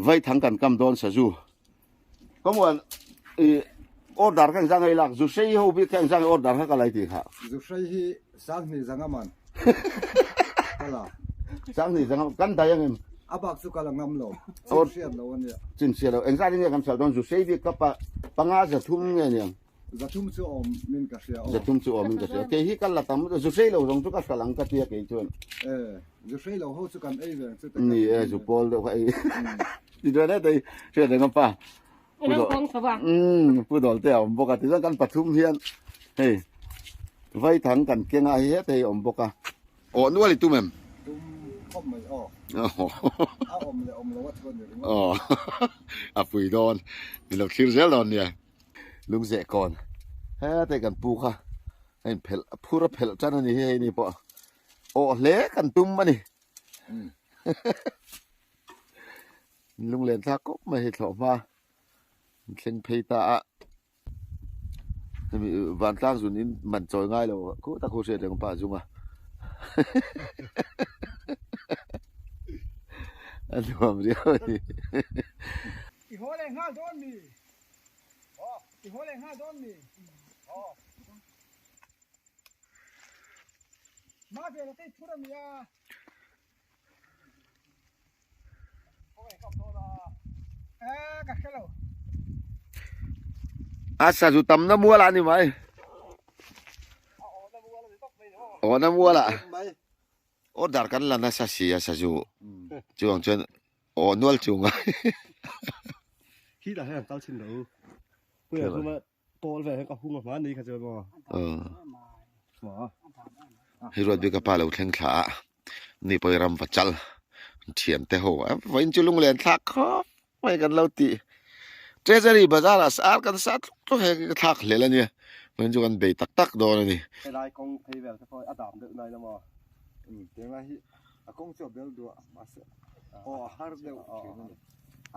Vaithang kan kam dawn sazu. Kamuan i order kha engzah nge i lak? Zu hrei ho bik kha engzah nge order kha ka la i tih kha? Zu hrei hi Sanghnih zanga man ka la. Sanghnih zanga kan dai ang em? A bak chu ka la ngam lo. Chin hriat lo a nia. Chin hriat lo. Engzah nge kan hriat dawn? Zu hrei bik ka pa panga zathum nge niang? Zathum chu awm min ka hria aw. Zathum chu awm min ka hria. Kei hi ka la tam zu hrei lo zawng chu ka hral ang ka tia kei chuan. E, zu hrei lo ho chu kan ei ve ang chu te. Ni e, zu pawl deuh kha ei. Ti chuan heta hi hriat reng a pa. Umm pu dawl te a awm bawk a tichuan kan pathum hian hei vaithang kan keng a hei heta hi a awm bawk a. Aw nual i tum em? Tum khawp mai aw. A awm leh awm lo a chuan ni ringawt. Aw a pui dawn ni lo thlir zel dawn nia. Lungzeh kawn heta hi kan pu kha a inphelh a phur a phelh tan a ni hi hei ni pawh aw hle kan tum a ni. Lunglen thlak kawp mai hi thlawh hma an thleng phei ta a hemi vantlang zun in man chawi ngai lo khuh tak hu hriat reng pah zung a a nuam riau a ni. I haw leh nghal dawn mi? I haw leh nghal dawn mi? Ma vel a tei phur a mi a. A sazu tamna mual ah ni mai. Awna mual ah. Order kan la nasa si a sazu chuang chuan aw nual chung a. Khi dah hian kal chhin lo. Puia kuma Pawl ve hian ka hung a hma ni kha chuan maw. Hei ruat bik a pa lo thleng thla a ni pawh hi ram va chal thian te ho a vawiin chu lunglen thlak khawp mai kan lo tih treasury bazar ah sar kan sa tluk tluk hei ka thlak hlel a nia vawiin chu kan bei tak tak dawn a ni. Helai kawng phei vel te pawh a dam deuh nai la maw. Tunlai hi a kawng chu a bel duah mahse aw a har deuh thin a ni.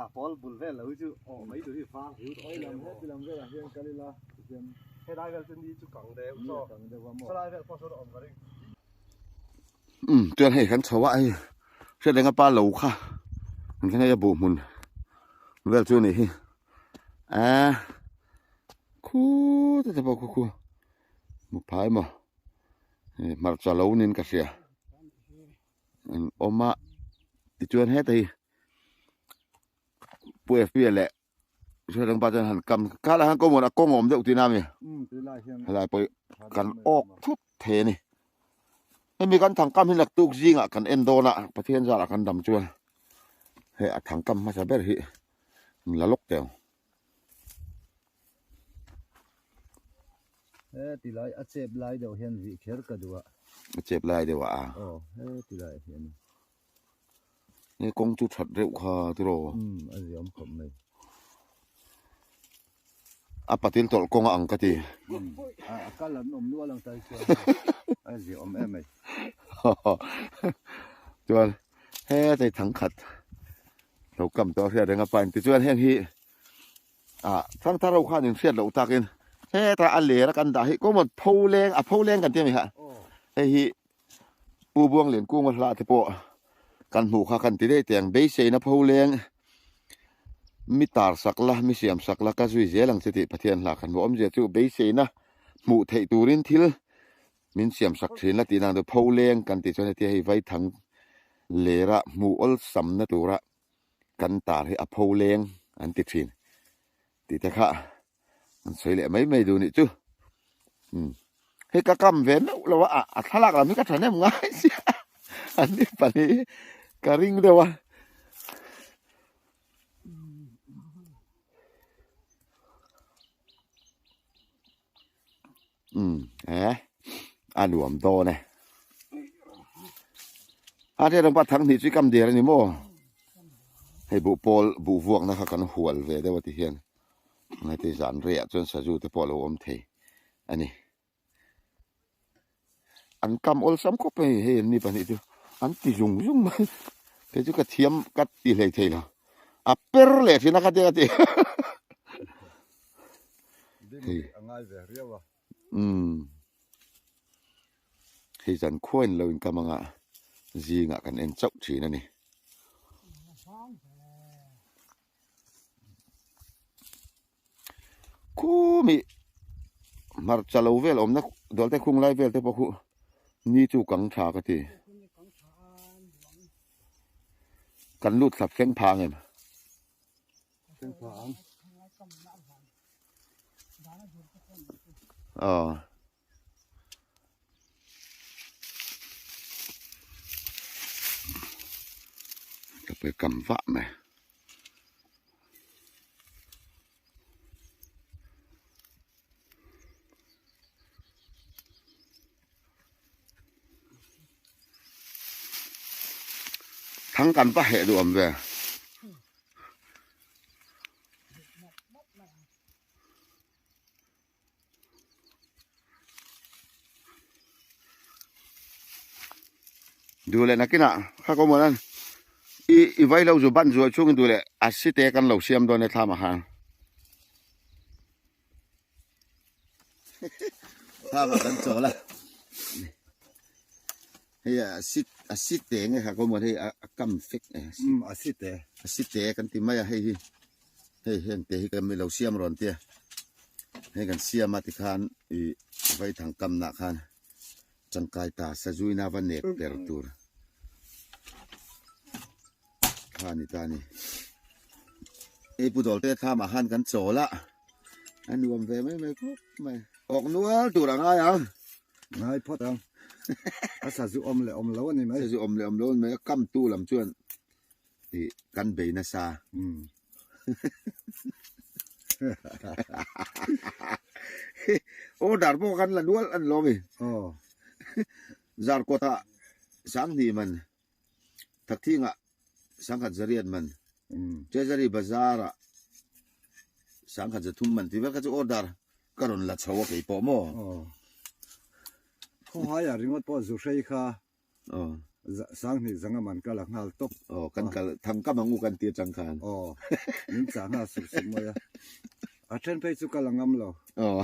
A pawl bul vel lo hi chu aw mai tur hi vang hiu tawh lam heti lam velah hian kal ila tihian helai vel chu ni chu kang deuh ni a kang deuh a maw helai vel pawh sawn a awm ka ring. Umm chuan hei kan chho a hei hriat reng a pa lo kha an thleng hei a buh hmun vel chu a nih hi ah khuu te te pawh khu khu hmu phai maw hmarcha lo niin ka hria an awm a tichuan heta hi Pu FP leh Hriat pa chuan han kam kha lah hian kawng a kawng awm deuh tihna a mi helai pawh hi kan awk thut thei a ni hemi kan thangkam hi naktuk zingah kan en dawn a Pathian zarah kan dam chuan hei a thangkam hmasa ber hi la lawk teh ang. He tilai a chep lai deuh hian vih kher ka duh a. A chep lai deuh a. Aw he tilai hian. He kawng chu that reuh kha tiraw. Umm a ziam khawp mai. A patil tawlh kawng a ang ka ti. Umm a kal an awm nual ang tai chuan a ziaawm em mai. Chuan hetei thang khat lo kam tawh a hriat reng a pain tichuan heng hi ah thangthar ho khan in hriat loh takin heta a ler a kan dah hi kawngmaw pho leng a pho leng kan ti a mi kha hei hi Pu Buangliankunga hla te pawh kan hmuh kha kan ti daih teh ang. Beiseina pho leng mi tar sak la, mi siam sak la ka zui zel ang che tih Pathian hla kan hmuh awmzia chu beiseina hmuh theih turin thil min siam sak thin la tih nan chu pho leng kan tih chuan hetia hei vaithang lera hmuh awlsamna tura kan tar hi a pho leng an ti thin tih te kha an sawi leh mai mai duh nih chu umm hei ka kam ve meuh lo a a thlalak lam hi ka thahnem ngai sia an ni pahnih ka ring deuh a umm e a nuam dawn e a hriat ang pa thang hnih chu i kam der a ni maw hei buh pawl buh vuakna kha kan hual ve deuh a ti hian. Heti zan reiah chuan sazu te pawh a lo awm thei a ni. An kam awlsam khawp mai hei an ni pahnih chu an ti zung zung mai kei chu ka thiam ka ti hlei thei lo a per leh thin a kha tia ka ti Hei a ngai ve riau a. Umm hei zan khuain lo inkam anga zingah kan en chauh thin a ni. Khu mi hmarcha lo vel awmna dawlte khung lai vel te pawh khu ni chu kang tha ka ti. Kan lut thlap thleng phah ang em? Thleng phah ang. Aw. Ka pe kam vah mai. Thang kan va heh duh awm ve. Duh leh nakinah kha ko mawn an i i vai lo zu ban zuai chungin duh leh a si te kan lo siam dawn e thlam ah khan. Thlam ah kan chawl a hei a si a si te nge kha ko mawn hei a kam fek e a si te a si te kan ti mai a hei hi. Hei heng te hi kan mi lo siam rawn tia hei kan siam a tikhan ih vaithang kamnah khan tangkai ta sazuina va nek per tur kha a ni ta a ni. Hei pu Dawlte thlamah khan kan chawl a, a nuam ve mai mai khawp mai. Awk nual tur a ngai ang. Ngai phawt ang. A sazu awm leh awm lo a ni mai. Sazu awm leh awm lo a ni mai. A kamtu lam chuan Ih kan bei nasa. Order pawh kan la nual an lawm i. Zarkawt ah Sanghnih man, Thakthing ah Sangkhat Zariat man, Treasury Bazar ah Sangkhat Zathum man tih vel kha chu order ka rawn la chho a kei pawh maw. Khawhai ah ringawt pawh Zuhrei kha Sanghnih zanga man kal a nghal tawp. Aw kan kal thang kam ang u kan ti atang khan. Aw min chah nghal sup sup mai a. A then phei chu kal a ngam lo. Aw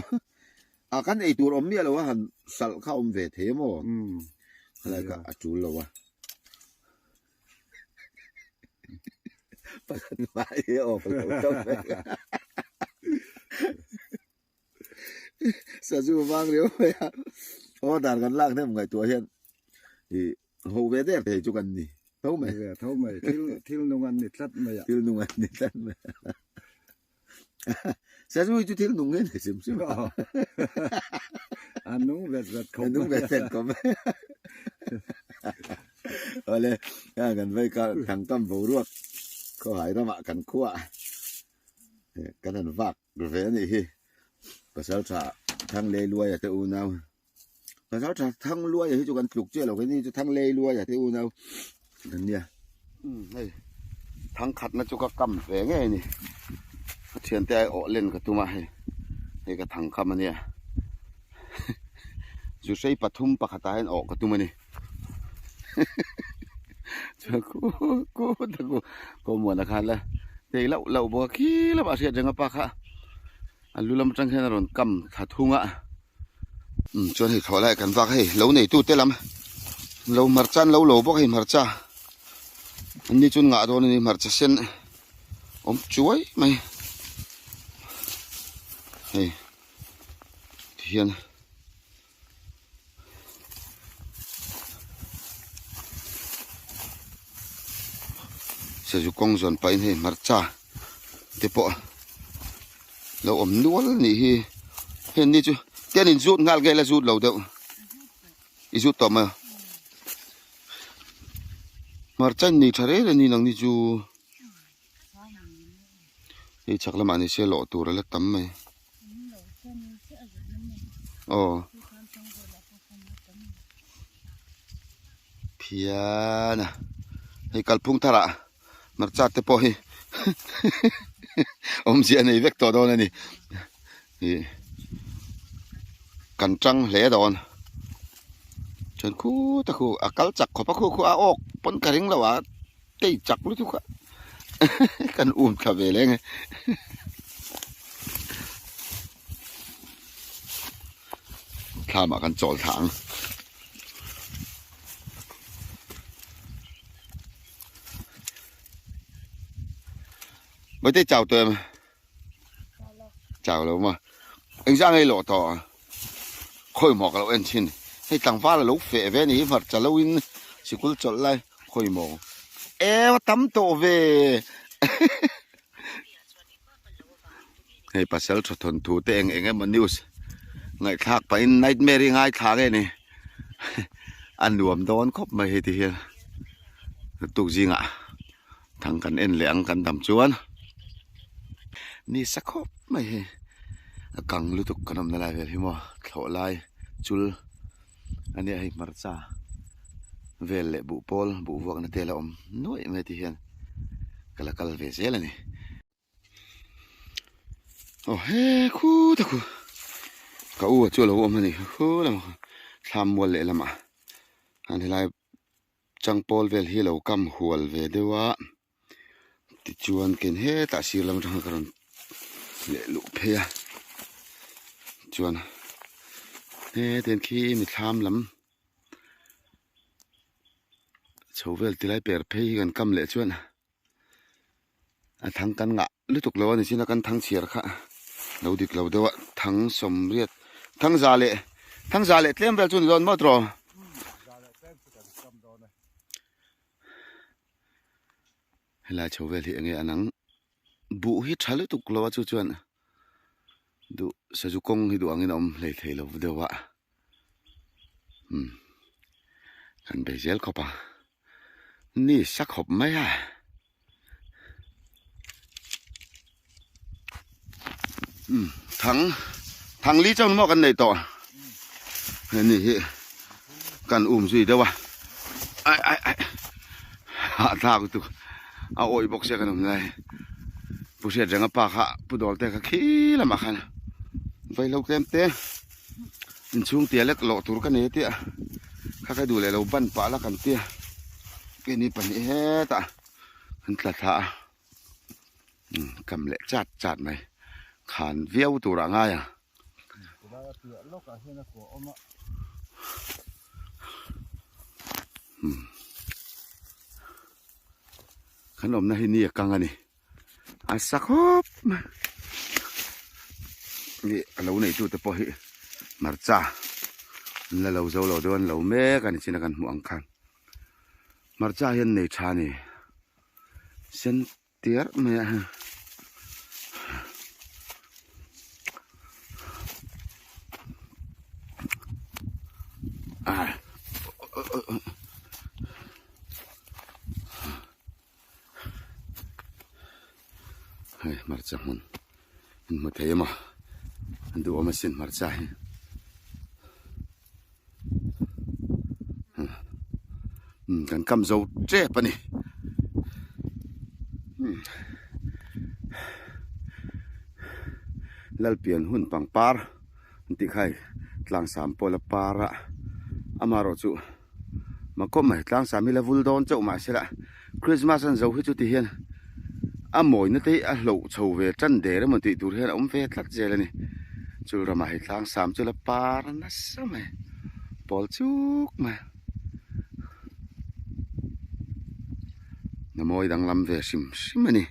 a kan ei tur awm miah lo a han salh kha awm ve thei a maw? Khalai kha a tul lo a. Pakhat hmai hi a awm lo tawp mai. Sazu vang riau mai a order kan lak hnem ngaihtuah hian i ho ve der thei chu kan ni tho mai ve tho mai thil thil nung an ni tlat mai a thil nung an ni tlat mai sazu hi chu thil nung nge ni sim sim a nung vet vet khawp a nung vet vet khawp mai awle kan vai ka thangkam boruak khawhai ramah kan khuah kan han vak Ve a nih hi Pasal tha Thanglei Luaia te unau Pasal tha Thang Luaia hi chu kan tluk chiah lo kha ni chu Thanglei Luaia te unau kan nia. Umm hei thang khatna chu ka kam ve ngei a ni ka thiante ai awh len ka tum a hei hei ka thang kham a nia zu hrei pathum pakhatah hian awh ka tum a ni chuan khu khu ta khu kawmuana khan la tei lauh lauh bawk a khi lamah a hriat reng a pa kha a lu lam atang hian a rawn kam thla thung a umm chuan hei thlawh lai kan vak hei lo nei tu te lam lo hmarcha an lo lo bawk hei hmarcha an ni chu an ngah dawn a ni hmarcha sen awm chuai mai hei tihian. Sazu kawng zawn pahin hei hmarcha te pawh lo awm nual a nih hi hei ni chu tian in zut nghal nge la zut lo deuh i zut tawh maw hmarcha in nei tha reng reng a ni nang ni chu hei chhak lamah ni se lawh tur a la tam mai aw phian a hei kalphung thar ah hmarcha te pawh hi awmzia nei vek tawh dawn a ni ih kan tang hle dawn chuan khut a khu a kal chak khawp a khu khu a awk pawn ka ring lo a. Tei chak lutuk a kan um thla ve leng e. Thlamah kan chawl thla ang. Bawihtei chau tawh em? Chau lo maw? Engzah ngei lawh tawh a? Khawi maw ka lo en thin. Hei tlangval a lo feh ve a ni hi hmarcha lo in sikul chawlh lai khawi maw em a tam tawh ve. Hei pasal tha thawn thu te eng eng emaw news ngaihthlak pahin nightmare hi ngaithla nge ni a nuam dawn khawp mai hei ti hian tuk zingah thang kan en leh ang kan dam chuan ni sa khawp mai hei a kang lutuk kan awmna lai vel hi maw thlawh lai chul a nia hei hmarcha vel leh buh pawl buh vuakna te la awm nuaih mai ti hian ka la kal ve zel a ni. Aw he khut a khu ka u a chu a lo awm a ni khu lamah khan thlam mual leh lamah khan helai changpawl vel hi a lo kam hual ve deuh a tichuan ken hetah sir lam atang khan ka rawn leh luh phei a chuan hetiang khi mi thlam lam chho vel tilai per phei hi kan kam leh chuan. A thang kan ngah lutuk lo a ni chin a kan thang chhiar kha lo dik lo deuh a thang sawmriat thang za leh thang za leh tlem vel chu ni dawn maw tawh helai chho vel hi enge an ang buh hi tha lutuk lo a chu chuan duh sazu kawng hi duh angin a awm hlei thei lo deuh a umm kan bei zel khawp a. Ni sa khawp mai a. Umm thang thang li chauh maw kan nei tawh heni hi kan um zui deuh a ai ai ai hahthlak lutuk a awih bawk sia kan awm lai pu hriat renga pa kha pu dawl te kha khi lamah khan vaihlo tlem te. Inchhung tia lek lawh tur ka nei a tia kha ka duh leh lo ban pah la kan tia keini pahnih hetah an tla thla a kam leh chat chat mai khan viau tur ah ngai a. Kan awmna hi ni a kang a ni. A sa khawp mai ih a lo nei tute pawh hi hmarcha an la lo zo lo deuh an lo mek a ni chin a kan hmuh ang khan hmarcha hi an nei tha a ni sen tiar mai a hei Hei hmarcha hmun an hmu thei emaw an duhawm asin hmarcha hi umm kan kam zo tep a ni umm Lalpian hun pangpar an tih kha hei tlangsam pawh la par a amaherawh chu. Makawm mai tlangsam hi la vul dawn chauh mahse lah Christmas an zo hi chu ti hian a mawina te hi a hloh chho ve tan der emaw tih tur hian a awm ve tlat zel a ni. Chul ramah hei tlangsam chu la par nasa mai pawl chuk mai a mawi danglam ve hrim hrim a ni.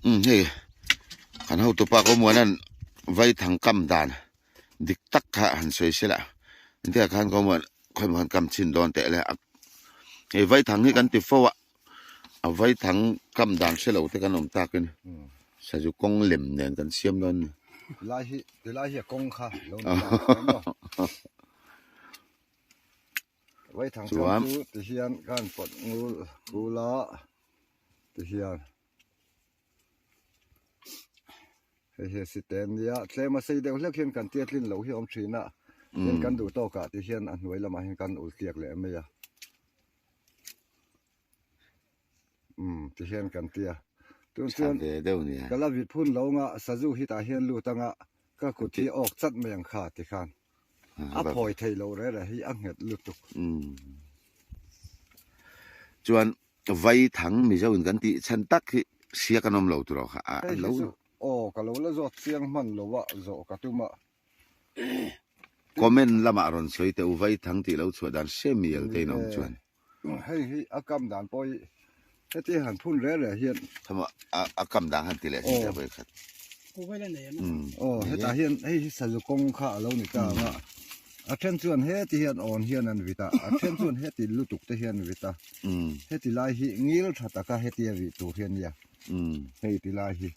Umm hei kan hotupa ko muanan vaithang kam dan. Dik tak kha han sawi se lah engtikah khan ka awm khawi maw khan kam chhin dawn teh le a hei vaithang hi kan ti fo a a vaithang kam dan hre lo te kan awm takin sazu kawng lem nen kan siam dawn a ni. Tilai hi tilai hi a kawng kha lo ni ta maw vaithang kam chu ti hian kan pawt ngul ngul a ti hian. Hei hi a si te ania tlem a sei deuh hlek hian kan tia tlin loh hi a awm thin a tin kan duh tawk ah ti hian a hnuai lamah hian kan ul tliak leh mai a umm ti hian kan tia tun chuan ka la vit phun lo anga sazu hi tah hian lut anga ka kut hi a awk chat mai ang kha ti khan a phawi thei lo reh reh hi a nghet lutuk. Chuan Vai thang Mizo in kan tih chhan tak hi hria kan awm lo tur aw kha a lo. Aw ka lo la zawt chiang hman lo a zawh ka tum a. Comment lamah rawn sawi teh u vai thang tih lo chhuah dan hre mial te in awm chuan. Hei hi a kam dan pawh hi heti han phun reh reh hian. Thama a kam dan han ti leh sin ta vawikhat. Aw hetah hian hei hi sazu kawng kha a lo ni ta ang a, a then chuan heti hian awn hian an vit a, a then chuan heti lutuk te hian an vit a, heti lai hi ngil tha taka hetia vih tur hi a nia, hei ti lai hi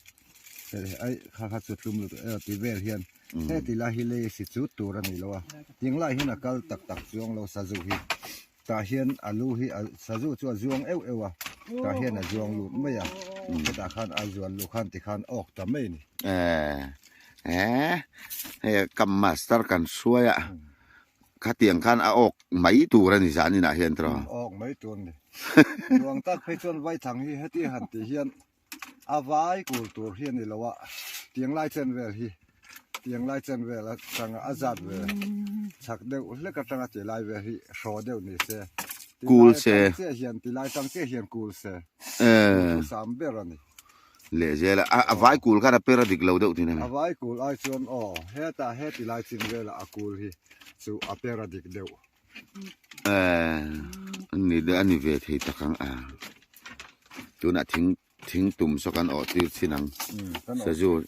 ai kha kha chu tlum lutuk emaw ti vel hian heti lai hi lei si chut tur a ni lo a, tinglai hian a kal tak tak chuang lo sazu hi. Tah hian a lu hi a sazu chu a zuang euh euh a, tah hian a zuang lut mai a, hetah khan a zuan luh khan tikhan awk ta mai a ni. Eh eh hei kam master kan hruai a, khatiang khan a awk mai tur a ni zan inah hian tiraw? Awk mai tur a ni. Zuang tak phei chuan vaithang hi heti han tih hian A vai kul tur hi a ni lo a, tiang lai chen vel hi tiang lai chen vel atanga a zat vel chak deuh hlek atanga ti lai vel hi hraw deuh ni se, ti lai atang chiah hian ti lai atang chiah hian kul se duhthusam ber a ni. Leh zel a, a vai kul khan a per a dik lo deuh thin a ni. A vai kul ai chuan aw hetah he ti lai chin velah a kul hi chu a per a dik deuh. A ni ve thei tak ang a tunah thing thing tum saw kan awh tir chin ang sazu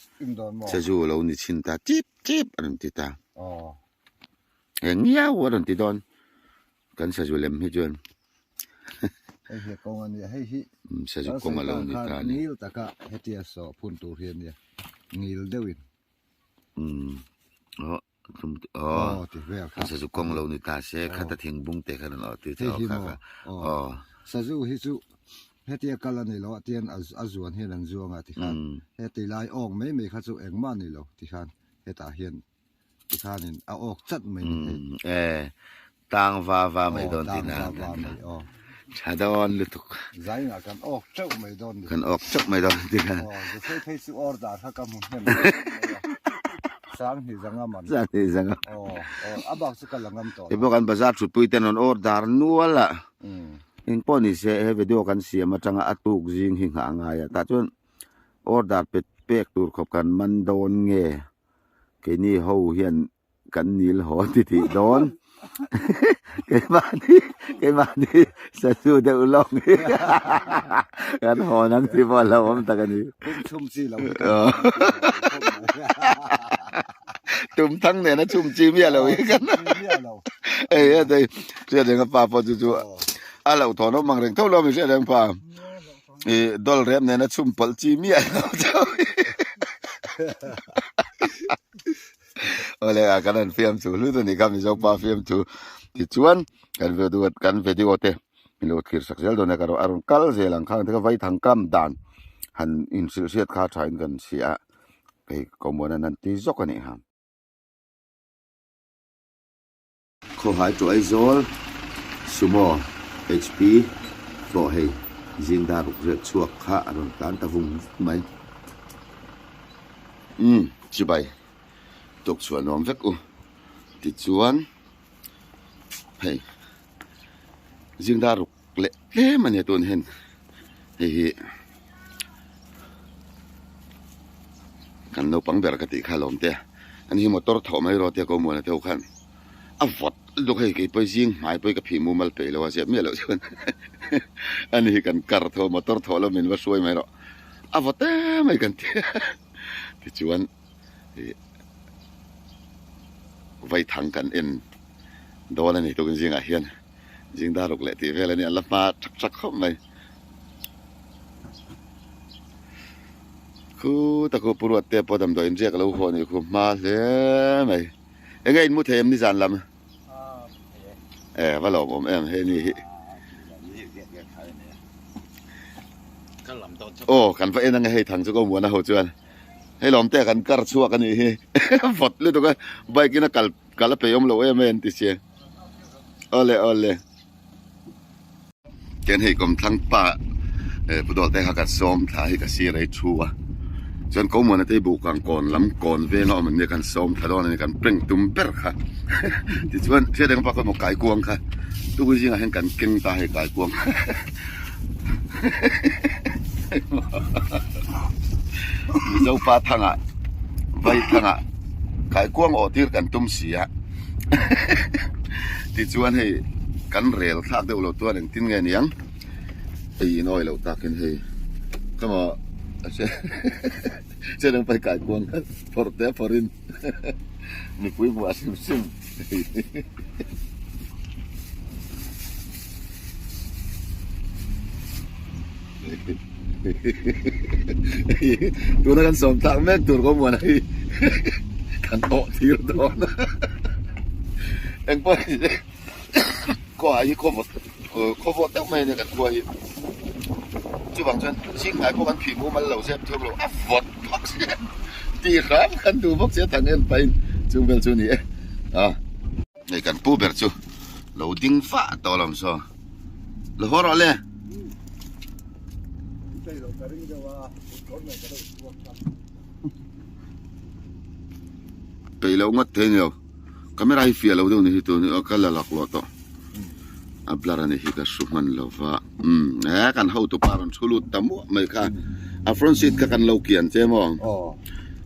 sazu lo ni chin ta chip chip a rawn ti ta eng ngiau a rawn ti dawn kan sazu lem hi chuan hei hi kawng a nia hei hi sazu kawng a lo ni ta a ni ngil taka hetia saw phun tur hi a nia ngil deuhin aw Aw sazu kawng lo ni ta se khata thing bung te khan an awh tir che aw kha kha aw. Sazu hi chu hetia kal a ni lo a tian a zuan hian an zuang a tikhan heti lai awk mai mai kha chu engmah a ni lo tikhan hetah hian tikhanin a awk chat mai ni thei. E tang va va mai dawn tihna tha dawn lutuk. Zainah kan awk teuh mai dawn ni. Kan awk teuh mai dawn tihna. Aw zu phei phei chu order kha ka hmu hnem mai a. Sanghnih zanga man. Sanghnih zanga. Aw aw a bak chu ka la ngam tawh lo. Hei pawh kan bazar thutpui ten rawn order nual a. Eng pawh ni se he video kan siam atanga a tuk zing hi nghah a ngai a. Tah chuan order pe pek tur khawp kan man dawn nge keini ho hian kan nil haw ti tih dawn keimahni keimahni sazu deuh lawng hi kan haw nang ti pawh a lo awm tak a ni chhum chi lo tum thang nena chhum chi miah lo hi kan ei a dei hriat reng a pa pawh chu chu a lo thawn awm ang reng tho lo mi hriat reng pa i dawlh rem nena chhum pawlh chi miah lo Awle a kan han fiam chu hlut a ni kha Mizo pa fiam chu tichuan kan video kan video te min lo thlir sak zel dawn a ka a rawn kal zel ang khang te kha vaithang kam dan han inhrilh hriat kha tha in kan hria a hei Komuan an han ti zawk a nih ha. Khawhai to Aizawl Sumo HP pawh hei zing dar ruk riat chhuak kha a rawn tlan ta vung vung mai. Umm chibai tuk chhuah nuam vek u tichuan hei zing dar ruk leh tlem a nia tun hian hei hi kan naupang ber ka tih kha lawm te ani hi motor thawh mai rawh tia ko muan a teuh khan a vawt lutuk hei kei pawh zing hmai pawh ka phih mumal peih lo a ziah miah loh chuan ani hi kan kar tho motor thawh lo min va hruai mai rawh a vawt em mai kan ti tichuan ih vaithang kan en dawn a ni tukin zingah hian. Zing dar ruk leh tih vel a nia, an la hma thak thak khawp mai. Khu ta khu Pu Ruatte pawh damdawi inriak a lo haw a nih khu hma hle mai. Enge in mu thei em nizan lam? E va lawmawm em he ni hi. Aw kan va en ange hei thang chu ka muan a ho chuan. Hei lawm te kan kar chhuak a nih hi. Vawt lutuk a bike in a kal kal a peih awm lo em em ti sia. Awle awle. Ken hei kawmthlang pa eh pu Dawlte kha ka sawm thla hi ka sir ei thu a. Chuan Komuana te hi Buhkang kawn lam kawn veng a awm an nia kan sawm thla dawn a ni kan prank tum ber kha. Tichuan hriat eng pa khaw emaw kaikuang kha tukui zingah hian kan keng ta hei kaikuang. Mizo pa thangah vai thangah kaikuang awh tir kan tum si a. Tichuan hei kan rel thlak deuh lo chuan engtin nge niang hei in awih loh takin hei kha maw a hre. Chuan ang pai kai kuang kha phawrh te a phawrhin mipui hmuh a hrim hrim. Tuna kan sawm thlak mek tur kawng muan hi kan awh thir dawn a. Engpawh hi khua hi khaw vawt khaw vawt deuh mai a nia kan khua hi. Chuvang chuan zing hnai pawh kan phih mumal lo zep theuh lo a vawt bawk sia tih hram kan duh bawk sia thang en pahin chung vel chu a ni e. Hei kan pu ber chu lo ding fah tawh lo saw lo haw rawh le. Peih loh ngawt thei a ni lo camera hi fiah lo deuh ni hi tun ka la lak luah tawh a blur a ni hi ka hru hman lo va umm he kan hotu pa rawn thu lut ta muah mai kha a front seat kha kan lo kian che maw.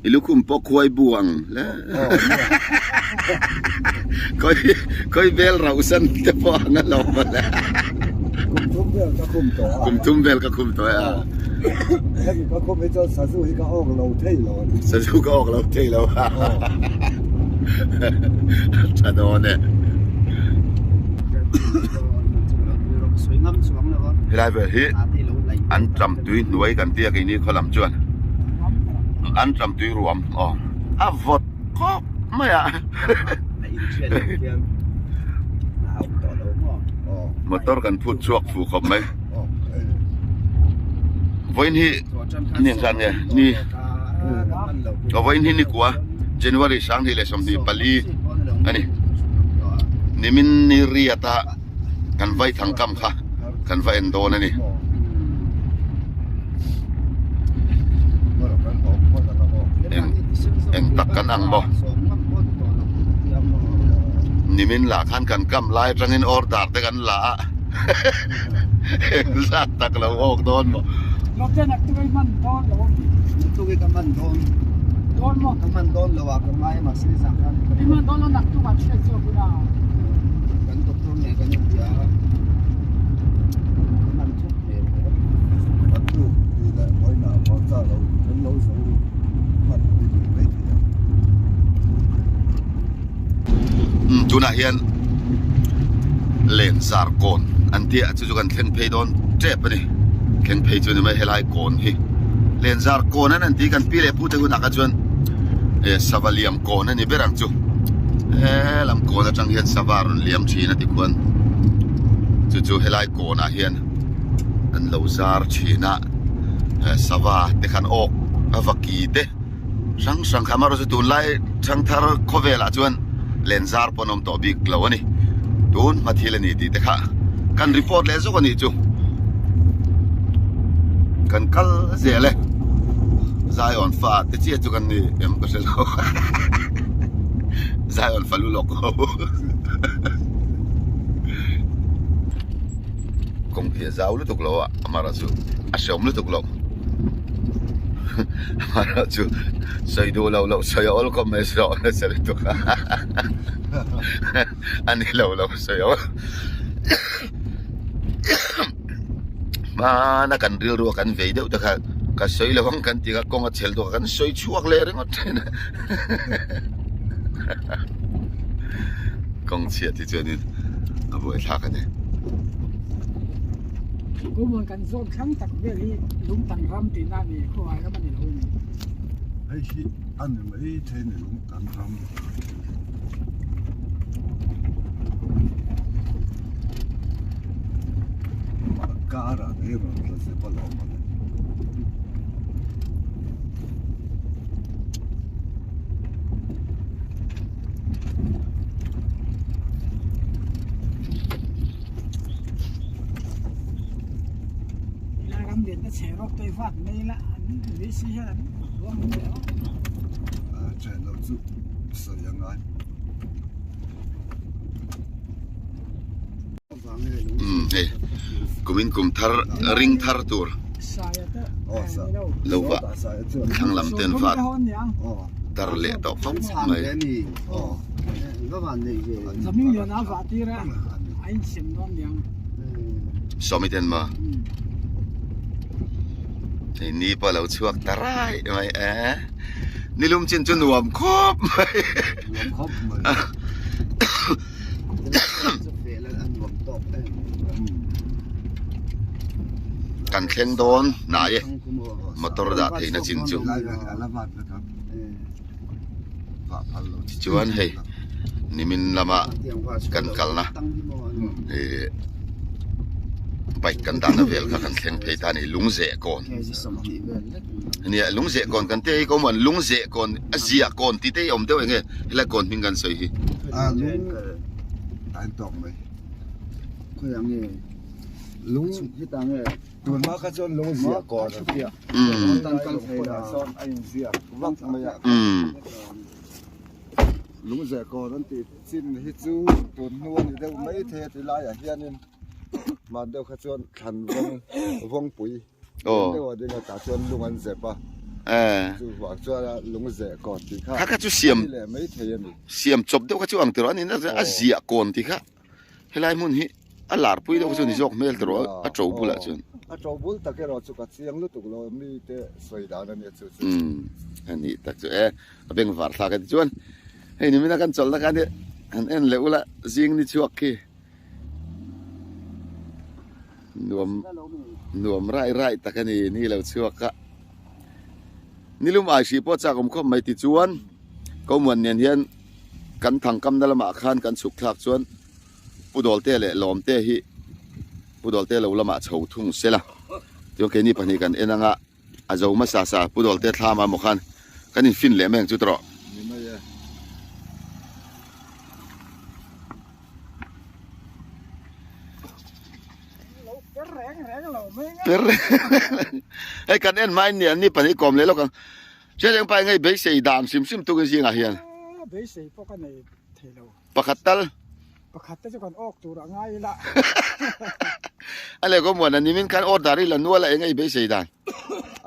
I lukhum pawh khuai bu ang hle. Khawi khawi vel rauh san te pawh ang a lo mawle. Kum thum vel ka khum tawh a. Kum thum vel ka khum tawh e a. Hemi ka khum hi chuan sazu hi ka awk lo thei lo a ni. Sazu ka awk lo thei lo a. Tha dawn e. Helai vel hi an tram tui hnuai kan tia keini khaw lam chuan. An tram tui ruam aw a vawt khawp mai a motor kan phut chhuak fu khawp mai vawiin hi ni engzat nge ni aw vawiin hi ni kua January sanghnih leh 24 a ni nimin ni riat a kan vai thangkam kha kan va en dawn a ni. Eng eng tak kan ang maw? Nimin lah khan kan kam lai atangin order te kan la a eng zat tak lo awk dawn maw? Tunah hian lengzar kawn an tih a chu chu kan thleng phei dawn tep a ni thleng phei chu a ni mai helai kawn hi lengzar kawn an an tih kan pi leh pu te hunah kha chuan sava liam kawn a ni ber ang chu helam kawn atang hian sava rawn liam thin a tikhuan chu chu helai kawnah hian an lo zar thin a sava te khan awk a va ki te hrang hrang kha amaherawhchu tunlai thangthar khawvelah chuan len zar pawh an awm tawh bik lo a ni tun hma thil a ni tih te kha kan report leh zawk a nih chu kan kal zel e Zion fa te chiah chu kan ni em ka hre lo Zion fa lu lawk ho. Kawng hi a zau lutuk lo a amaherawhchu a hreawm lutuk lo amaherawhchu sawi duh loh loh sawi a awl khawp mai sawi a nasa lutuk a a ni lo lo sawi a awl hmana kan rilru a kan vei deuh te kha ka sawi lo ang kan ti kha kawng a chhel tawh a kan sawi chhuak leh ringawt thin a kawng chhiat hi chuanin a buaithlak a ni. Kuhmon kan zawn thlang tak vel hi lungtan ram tihna a ni, khawhai ram a ni lo a ni. Hei hi a ni mai thei ni lungtan ram. Kara ngei rawn tla zep a lo awm a ni. Chen lo chu sawi a ngai. Umm hei kumin kum thar ring thar tur lo va thlang lam ten vat tar leh tawh khawp mai. Sawmi ten maw? Hei ni pawh a lo chhuak ta rai mai e. Nilum chin chu nuam khawp mai. Nuam khawp mai. Kan thleng dawn hnai e motor dah theihna chin chu. Tichuan hei nimin lama kan kalna ih bike kan dahna vel kha kan thleng phei ta a ni lungzeh kawn nia lungzeh kawn kan tih hi ka awm an lungzeh kawn a ziah kawn tih te hi a awm deuh eng nge helai kawn hming kan sawi hi. Tun hma kha chuan lung ziah kawn a tia. Tan kal thei la sawn a in ziak vak mai a. Lung ziah kawn an tih chin hi chu tun hnu a ni deuh mai thei a ti laiah hianin hman deuh kha chuan thlan vawng vawngpui deuh a ding a tah chuan lung an zep a. Chuvang chuan a lung zeh kawn tih kha kha chu siam leh mai thei a ni. Siam chawp deuh kha chu ang tiraw a ni na a ziah kawn tih kha. Helai hmun hi a lar pui deuh chu ni zawk hmel tawh a to bulah chuan. A to bul tak erawh chu ka chiang lutuk lo mi te sawi dan a nia chu chu. Umm a nih tak chu e a beng var thlak a ti chuan hei ni mina kan chawlhna khan hi han en leh ula zing ni chhuak khi nuam nuam rai rai tak a ni ni lo chhuak a nilum ai hrih pawh chak awm khawp mai ti chuan Komuan nen hian kan thangkamna lamah khan kan chhuk thlak chuan Pu Dawlte leh Lawmte hi Pu Dawlte lo lamah chho thung se la. Chuan keini pahnih kan en anga a zo hmasa sa Pu Dawlte thlam a maw khan kan in fin leh mai ang chu tawh. Ni mai e. Per reng reng lo mai nga. Per reng reng. Hei kan en hmain ni an ni pahnih kawm leh lawk ang. Hriat eng pa engei beisei dan hrim hrim tukin zingah hian. Beisei pawh ka nei thei lo. Pakhat tal. Pakhat te chu kan awk tur a ngai ila. A leh kawm muan a nimin khan order i la nual a engei beisei dan.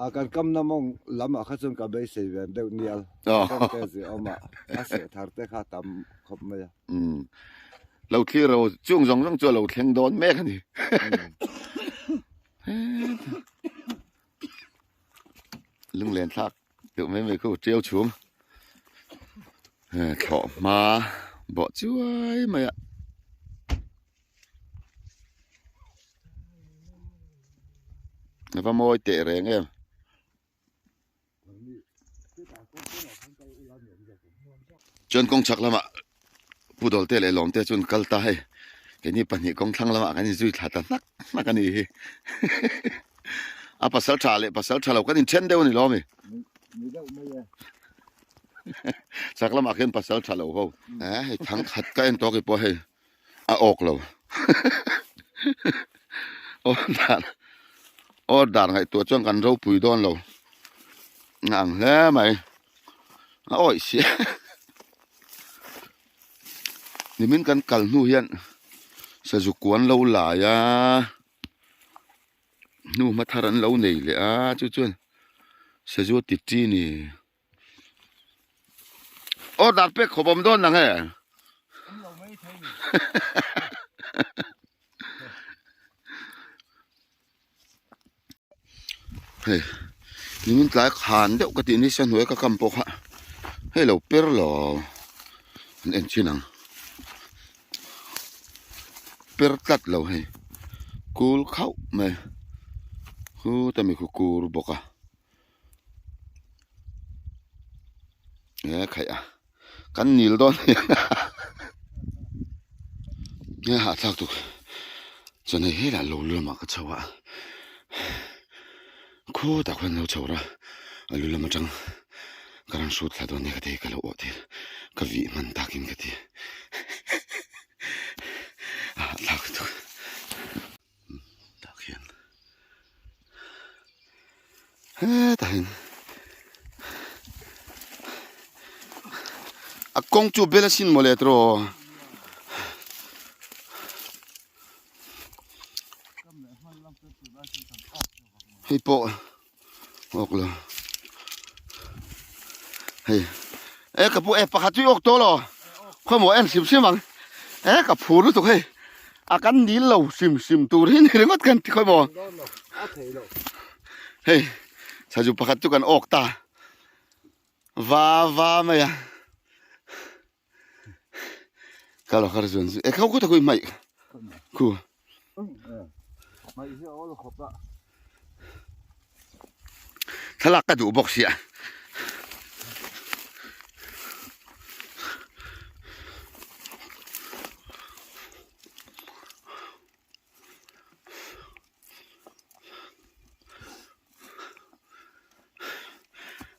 A kan kamna mawng lamah kha chuan ka beisei ve deuh nial. Kawng te zia awm a, a seh thar te kha tam khawp mai a. Lo thlir ro chung zawng zawng chu a lo thleng dawn mek a ni. Lunglen thlak deuh mai mai khu tiau chhum thlawh hma bawh chuai mai a. A va mawi teh reng em. Chuan kawng chhak lamah Pu Dawlte leh Lawmte chuan kal ta hei keini pahnih kawng thlang lamah kan inzui thla ta hnak hnak a ni hi a pasal tha leh pasal tha lo kan inthen deuh a ni lawm i chhak lamah khian pasal tha lo ho hei thang khat ka en tawk i pawh hei a awk lo order order ngaihtuah chuan kan ropui dawn lo a ang hle mai a awih si nimin kan kal hnu hian sazu kuan lo lai a hnu hma thar an lo nei leh a chu chuan sazu a ti chi ni. Order pek khawp awm dawn nang e. Hei nimin tlai khan deuh ka tih nisa hnuai ka kam pawh kha hei lo per lo an en chin ang per tlat lo hei kul khauh mai khu ta mi khu kur bawk a. He khaih a kan nil dawn he hahthlak tuk chuan hei helai lo lamah ka chho a khawtah khuan lo chho ra a lu lam atang ka rawn hrut thla dawn nia ka ti ka lo awh thei ka vih hman takin ka ti a hahthlak tuk. Tah khian hetah hian a kawng chu bel asin mawle tiraw. Hei pawh awk lo hei e ka pu e pakhat chu i awk tawh lo khawmaw en hrim hrim ang e ka phur lutuk hei a kan nil lo hrim hrim tur hi ni ringawt kan ti khawmaw hei. Sazu pakhat chu kan awk ta va va mai a ka lo har zuan zu e khau khu ta kui mai khu thlalak ka duh bawk sia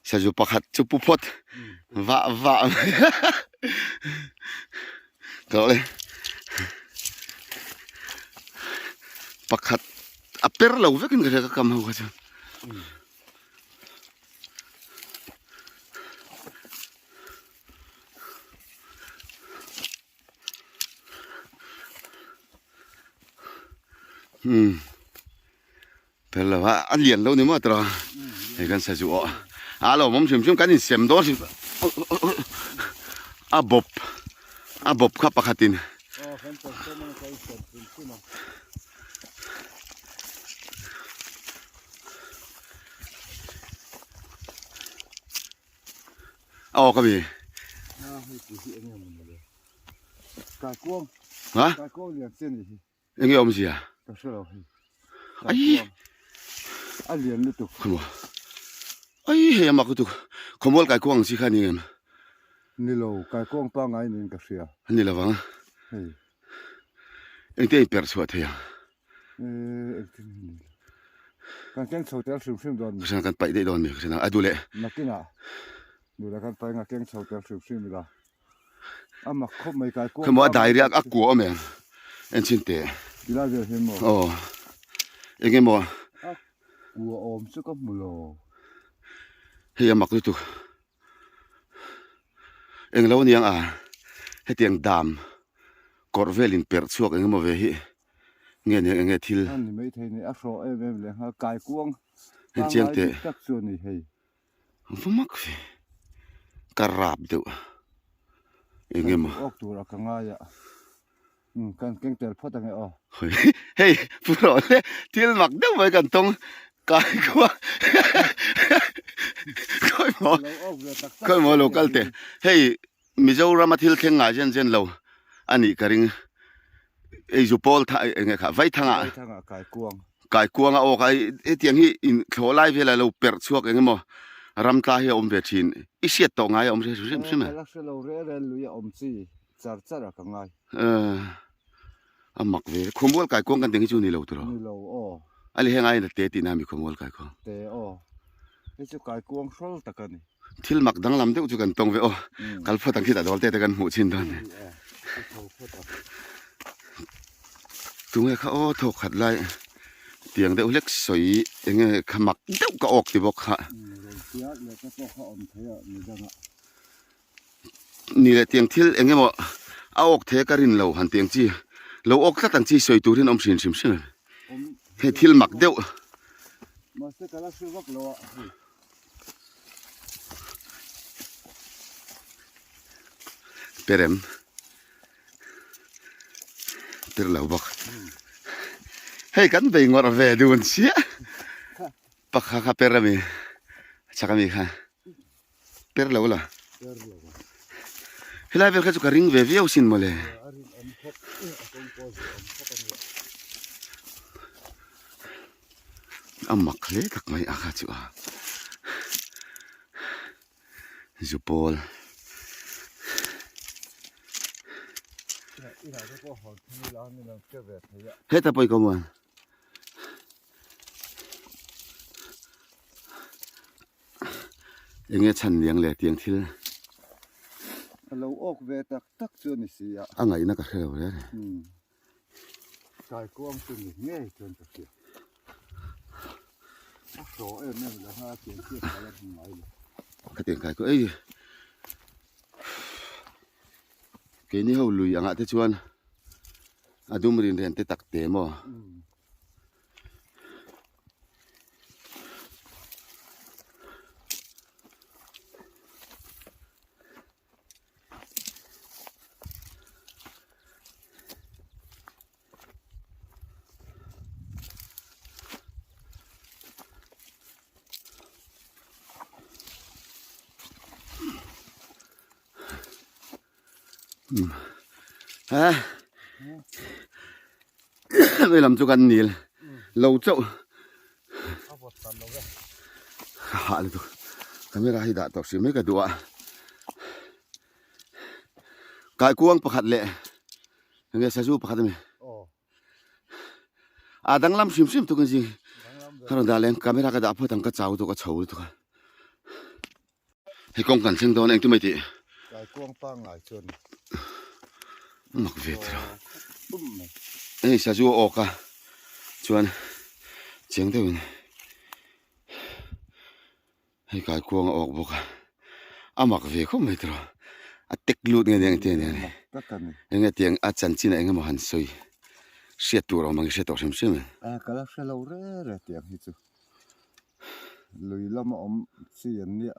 Sazu pakhat chu pu phawt vah vah mai tawh le pakhat a per lo vekin ka hria ka kam ho kha chuan. Um tel lo a a lian lo ni maw tawh hei kan sazu aw a lo awm hrim hrim kan insem dawn hrim a bawp a bawp kha pakhatin Aw ka mi. Ha? Enge awm zia? Ka hre lo hei. Ai. A lian lutuk. Khawmaw. Ai hei amak lutuk. Khawmawl kai kuang chi kha ni ngem. Ni lo, kai kuang pangai niin ka hria. Ni lovang. Hei. Engte in perh chhuah thei ang. Kan keng chho tel hrim hrim dawn mi. Kan kan paih daih dawn mi ka a duh leh. Nakinah duh leh kan paih anga keng chho tel hrim hrim ila. A mak khawp mai kai kuang. Khawmaw a dai riak a kua awm em en chin teh. Tilai vel hian maw. Aw eng emaw. A kua awm chu ka hmu lo. Hei a mak lutuk. Eng lo aniang a hetiang dam kawrh vel in perh chhuak eng emaw ve hi. Nge nia enge thil. A ni maithei ni a hrawh em em leh nghal kai kuang Hei chiang teh. dik tak chu a ni hei. Va mak ve. Ka rap deuh. Enge maw. Awk tur a ka ngai a. Um kan keng tel phawt ange aw. Hei pu rawh le thil mak deuh mai kan tawng kai kuang. Khawi maw. Khawi maw lo kal teh. Hei Mizoram a thil thleng ngai zen zen lo a nih ka ring. Eizu pawl tha eng nge kha Vaithanga Vaithanga Kaikuang Kaikuang a awk a hetiang hi in thlawh lai vel a lo perh chhuak eng emaw ram tla hi a awm ve thin. I hriat tawh ngai a awm hre hrim hrim e. Ka la hre lo rel rel lui a awm chi char char a ka ngai. A mak ve. Khuamual Kaikuang kan tih hi chu ni lo tiraw? Ni lo aw. A leh heng aiin a te tihna a mi Khuamual Kaikuang. Te aw. Hei chu Kaikuang hrawl tak a ni. Thil mak danglam deuh chu kan tawng ve aw. Kal phawt ang khitah dawl te te kan hmuh chin dawn ni. Tunge kha aw thawk khat lai tiang deuh hlek sawi enge kha mak deuh ka awk ti bawk kha. Ni leh tiang thil eng emaw a awk thei a ka rin lo han tiang chi lo awk tlat ang chi sawi turin awm hrin hrim hrim em hei thil mak deuh. Perem per lo bawk hei kan bei ngawrh ve dun chiah pakha kha per ami chak ami kha. Per lo la. Helai vel kha chu ka ring ve viau sin mawle. A mak hle tak mai a kha chu a. Zupawl. Heta pawh i ka muan. Enge chhan liang leh tiang thil. A lo awk ve tak tak chu a ni si a. A ngaihna ka hre lo reng. Umm. Kaikuang chu ni ngei chuan ka hria. A hraw em em lo ha tiang chiah ka la hmu ngai lo. Ka tiang kai kuah ei. Keini ho lui angah te chuan a dum rin ren te tak te maw. Ha vei lam chu kan nil lo chauh hah lutuk camera hi dah tawh hrim mai ka duh a kaikuang pakhat leh enge sazu pakhat a ni. A danglam hrim hrim tuk in zing ka rawn dah leh ang camera ka dah phawt ang ka chau lutuk a chho lutuk a hei kawng kan thleng dawn a engtin mai tih Kaikuang pangngai chuan mak ve tiraw hei sazu a awk a chuan chiang deuhin hei kaikuang a awk bawk a a mak ve khawp mai tiraw a tek lut nge nia engtin ania ni enge tiang a chanchin ah engemaw han sawi hriat tur a awm ang i hre tawh hrim hrim em. A ka la hre lo re re tiang hi chu lui lama awm chi an nia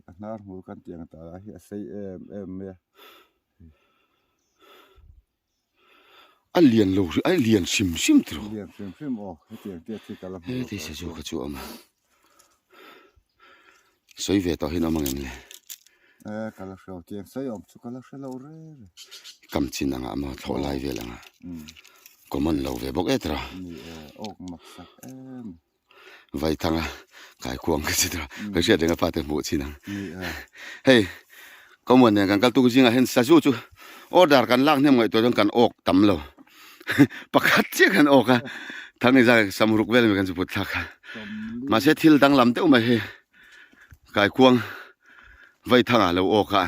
a hnar hmul kan tih ang tah lah hi a sei em em mai a. A lian lo a lian hrim hrim tiraw. Lian hrim hrim aw hetiang te khi ka la hmu lo. Heti sazu kha chu a awm a. Sawi ve tawh hian a awm ang em le? E ka la hre lo tiang sawi awm chu ka la hre lo re re. Kam chin anga maw thlawh lai vel anga. Common lo ve bawk e tiraw. Ni e awk mak sak em. Vai thanga kai kuang ka chi tiraw. Ka hriat reng a pa te hmuh chin ang. Hei common nen kan kal tuk zingah hian sazu chu order kan lak hnem ngaihtuah chuan kan awk tam lo. Pakhat chiah kan awk a thang ni zak samruk vel ami kan chu put thlak a. Mahse thil danglam deuh mai hi kai kuang vai thanga lo awk a.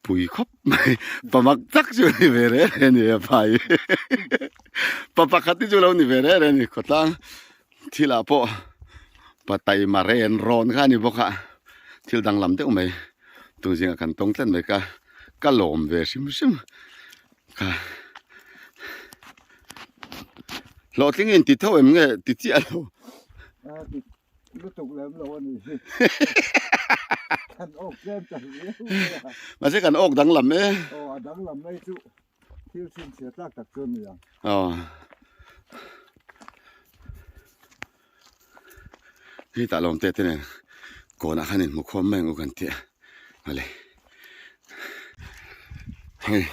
Pui khawp mai pamak tak chu ni ve reng reng a ni a phai pa pakhat hi chu lo ni ve reng reng a ni khawtlang thil ah pawh pa taima ren rawn kha a ni bawk a thil danglam deuh mai tun zingah kan tawng tlat mai ka ka lawm ve hrim hrim ka hlawhtling in ti tho em nge ti chiah lo. Lutuk lem lo a ni hi. Kan awk tlem ta riau mai a. Mahse kan awk danglam e. Aw a danglam mai chu thil chhinchhiah tlak tak chu a ni ang. Aw. Hei tah lawm te te nen kawnah khan inhmu khawm mai ang u kan tih a. Vale. Hei.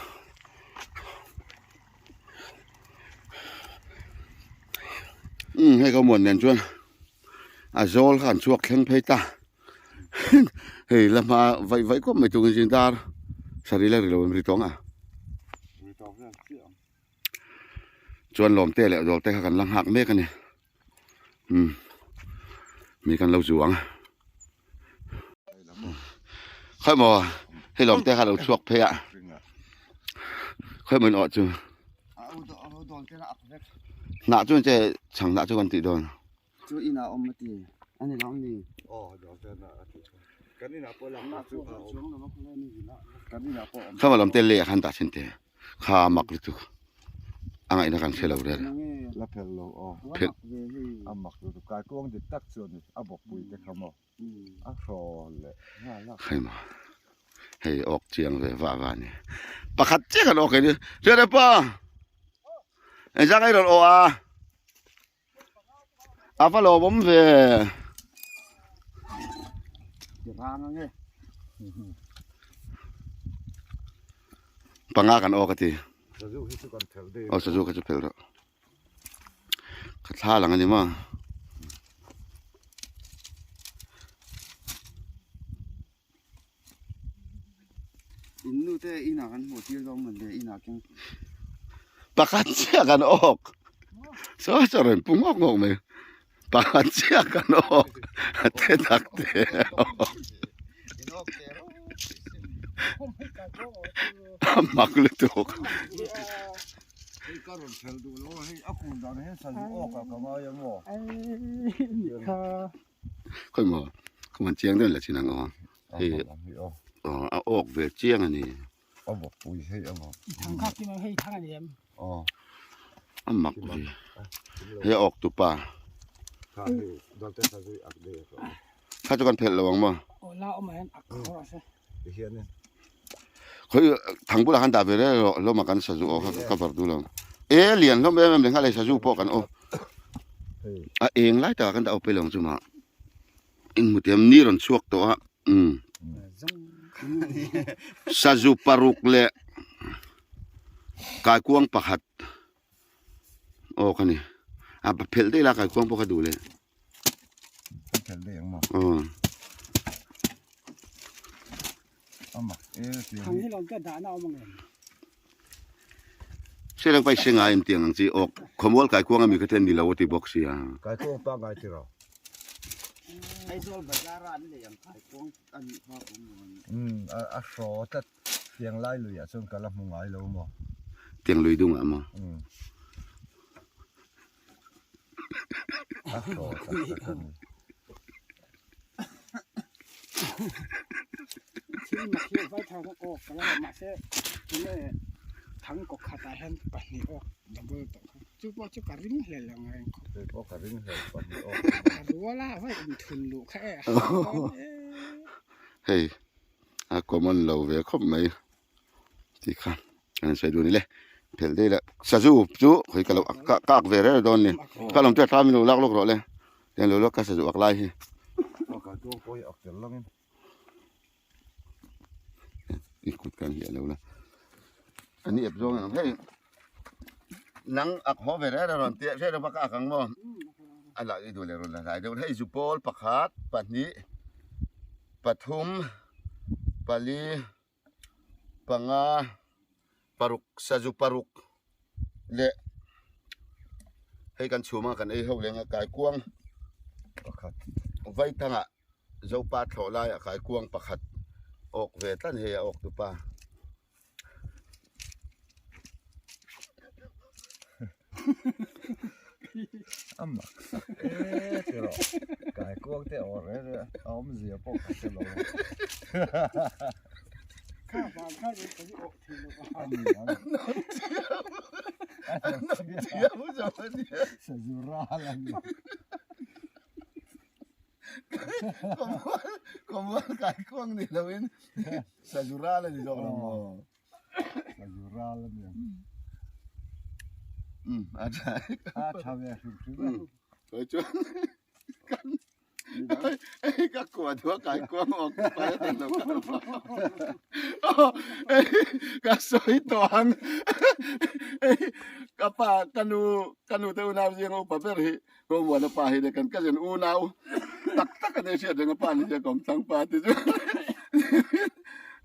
Umm hei ka muan nen chuan a zawl kha an chhuak thleng phei ta hei la hma vaih vaih khawp mai tungin zing dar sarih la ri lo em ri tawng a chuan lawmte leh dawlte kha kan la nghak mek a ni umm mi kan lo zu ang khawi maw hei lawmte kha lo chhuak phei a khawi maw in awh chu hnah chu che chhang hnah chu kan tih dawn chu inah awm a ti a ni lo ni khawi maw lawmte lei ah khan dah thin teh. Kha mak lutuk a ngaihna kan hre lo rel. La phel lo aw. Phel. A mak lutuk kai kuang dik tak chu a ni a bawkpui te kha maw a hrawl leh nghal a. Hei maw hei awk chiang ve vah vah a ni. Pakhat chiah kan awk eng Hriat pa engzah ngai rawn aw a a va lawmawm ve. Panga kan awk a ti. Aw sazu kha chu phel rawh. Ka thla lang a ni maw. In nu te inah kan hmuh tir dawn mawn le inah keng. Pakhat chiah kan awk. Saw saw rawn pu ngawk ngawk mai. Pakhat chiah kan awk. A te tak te. A mak lutuk. Hei ka rawn phel duh lo a hei a kun dan hian sazu awk ah ka ngai a maw. Khawi maw ka man chiang deuh la chin ang aw hei a awk ve chiang a ni a bawk pui hei a bawk thang kha kim hei thang ani em aw a mak ve hei a awk tupa kha hei dalte kha zui ak de kha chu kan phelh lo ang maw aw la awm ah hian ak khawr a se hianin Khawi thang bulah khan dah ve reng rawh hlawm a kan sazu aw kha ka cover duh lo e lian hlawm em em leh nghal hei sazu pawh kan aw a eng lai takah kan dah aw pei lo ang chu mah in hmu thiam ni rawn chhuak tawh a umm. Sazu paruk leh kaikuang pakhat aw ka ni a phelh daih la kaikuang pawh ka duh leh phelh daih ang maw aw Thang hi lawm te dahna awm ang em? Hriat ang pai hre ngai em tiang ang chi awk khawmual kaikuang ami kha ten ni lo a ti bawk sia. Kaikuang pangngai ti rawh. Aizawl bazar a an lei ang kaikuang a nih kha awm lo ang. Umm a hraw tlat tiang lai lui ah chuan ka la hmu ngai lo maw. Tiang lui dung ah maw. Umm a hraw tlat tlat a ni. Thil mak hi vai thar ka kawk ka la mahse tunge thang kaw khatah hian pahnih awk double tawh kha chu pawh chu ka ring hlel ang reng khawp. Kei pawh ka ring hlel pahnih awk. A rual a vai inthun luh kha e. Hei a common lo ve khawp mai tih kha kan sawi duh a ni le phelh daih la sazu chu khawi ka lo ka ak ve reng dawn a ni ka lawm chu a tlam in lo lak lawk rawh le. Tiang lo lawk ka sazu ak lai hi. I kut kan hliah lo la. Ani ep zawng ang hei. Nang ak haw ve reng rawn tia hre reuh ka ak ang maw. A lah i duh leh rawn la hlai deuh. Hei zu pawl pakhat pahnih pathum pali panga paruk sazu paruk leh hei kan chhum a kan ei ho leng a kaikuang pakhat vaithangah zopa thlawh laiah kaikuang pakhat awk ve tlat hei a awk tupa. A mak sak e ti rawh kaikuang te awr reng reng a awmzia pawh ka hre lo sazu ral a ni. Khawmual kaikuang ni loin sazu ral a ni zawk lo maw. Sazu ral a ni ang. A tha. A tha ve hrim hrim a. Kawih chuan kan ka kuah duh a kaikuang awk pai a tel lo ka ka sawi tawh ang ka pa ka nu ka nu te unau zinga upa ber hi Rawmuana pa hi le kan cousin unau tak tak a nei hriat reng a pa ni sia ka awm thlang pa ti chu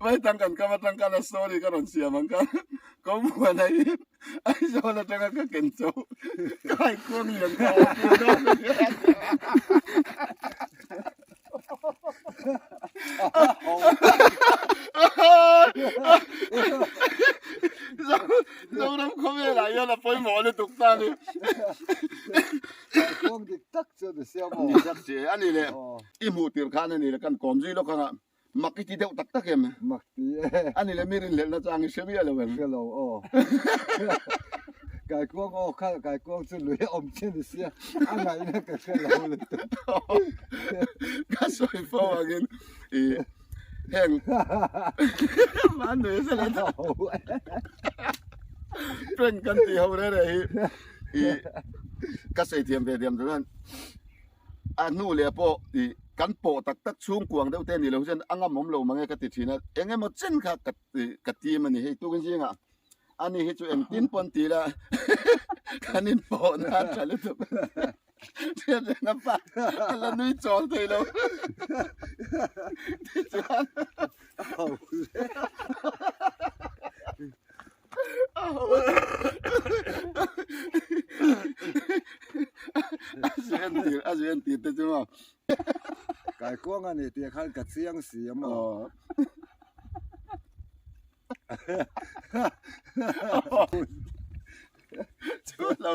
vai tang kan kam atang khan a story ka rawn siam ang kha Rawmuana hi Aizawl atanga ka ken cho ka haikuang lian ka awm pui dawn a nia. Zoram khawvelah hian a pawimawh lutuk ta a ni. Kawng dik tak chu a ni sia maw? Dik tak che a ni le. I hmuh tir khan a ni le kan kawm zui lawk anga mak i ti deuh tak tak em? Mak ti e. A ni le mi rinhlelhna chang i hre miah lo em? Hre lo aw. Kaikuang aw kha kaikuang chu lui a awm che ni sia a ngaihna ka hre lo lutuk. Ka sawi fo angin i heng man nui se le prank kan tih ho re re hi i ka sawi thiam ve diam chuan a hnu leh pawh i kan pawh tak tak chhungkuang deuh te ni lo hian a ngam awm lo mange ka ti thin a eng emaw chen kha ka ka tim a ni hei tukin zingah ani hi chu engtin pawn ti ila kan inpawh na a tha lutuk thian reng a pa a la nui chawl thei lo tichuan a zui entir a zui entir te chu maw Kaikuang a ni tih khan ka chiang si a maw. Chu lo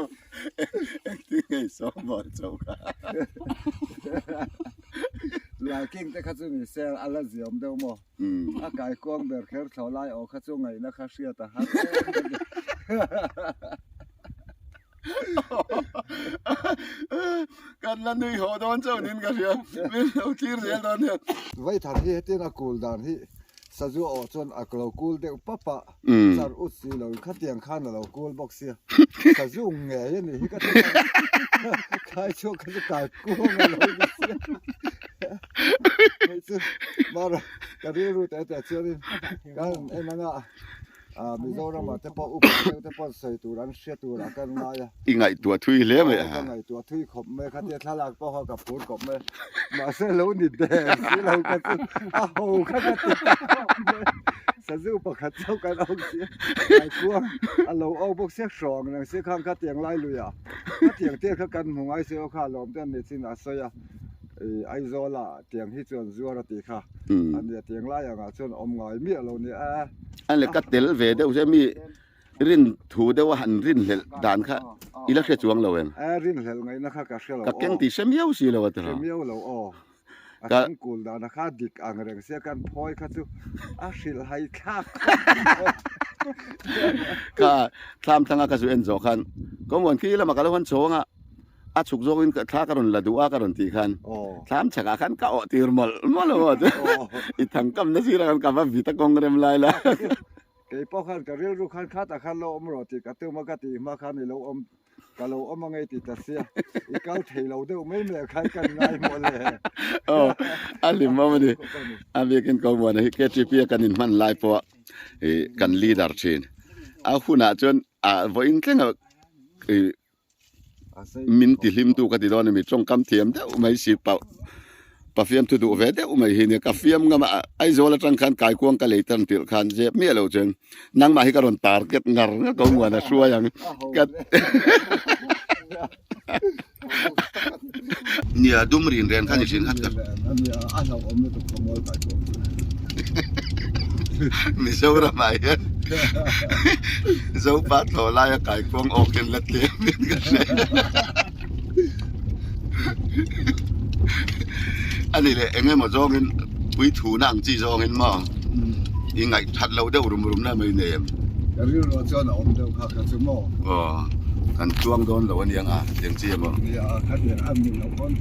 engtin nge i sawm maw cho kha. Laiking te kha chu ni se a la ziam deuh maw. A kaikuang ber kher thlawh lai aw kha chu ngaihna kha hriat a har em a ni. Kan la nui haw dawn chauh niin ka hria, min lo thlir zel dawn nia. Vaithang hi hetin a kul dan hi sazu aw chuan a lo kul deuh pap a, char ut si lo in khatiang khan a lo kul bawk sia, sazu ngei a nih hi ka ti a, khai chhuak kha chu kai kuang a lo ni sia. Hei chu mara ka rilru te te chuanin kan en anga Mizoram ah te pawh upa deuh te pawh sawi tur an hre tur ah kan ngai a. I ngaihtuah thui hle mai a. Ka ngaihtuah thui khawp mai khatia thlalak pawh kha ka phur khawp mai mahse lo ni der si lo ka chu a ho kha ka ti ta khawp mai. Sazu pakhat chauh kan awk si a, ngaihkuang a lo awk bawk sia hrawng reng si khang khatiang lai lui ah khatiang te kha kan hmu ngai si aw kha lawm te an ni chin a sawi a. Aizawl ah tiang hi chuan zuar a tih kha a nia tiang lai ang ah chuan awm ngai miah lo nia a. A le ka tel ve deuh che mi rin thu deuh a han rin hlelh dan kha i la hre chuang lo em? A rin hlelh ngaihna kha ka hre lo aw. Ka keng tih hre miau si lo a ti Hre miau lo aw. A thang kul dan a kha dik ang reng sia kan phawi kha chu a hrilh hai thlak khawp mai. Ka thlam thlang a ka zu en zawh khan kawngvawn khi lamah ka lo han chhawng a. A chhuk zawkin thla ka rawn la duh a ka rawn tih khan thlam chhakah khan ka awh tir mawlh mawlh a maw chu i thang kamna sirah khan ka va vit a kawng rem lai la. Kei pawh khan ka rilru khan khatah khan lo awm rawh tih ka tum a ka tih hma khan i lo awm ka lo awm ange ti ta sia i kal thei lo deuh mai mai ah khan kan ngai maw le. Aw a hlim awm a ni a biakin ko muana hi KTP a kan inhman lai pawh i kan leader thin a hunah chuan a vawiin thleng a i min ti hlim tu ka ti dawn a mi tawngkam thiam deuh mai si pa pa fiam thu duh ve deuh mai hi nia ka fiam ngam a Aizawl atang khan kaikuang ka lei tan tirh khan zep miah loh chuan nangmah hi ka rawn target ngar ngar ko muan a hruai ang ka nia dum rin ren kha ni thin khat ka Mizoram ah hian Zopa thlawh laia kaikuang awk hian la tlem in ka hre a ni leh eng emaw zawngin puithuna ang chi zawngin maw i ngaih that loh deuh rum rum na mai nei em? Ka rilru chuan a awm deuh kha kha chu maw? Aw kan tluang dawn lo aniang a tiang chi emaw? Nia khatiang a ni loh pawn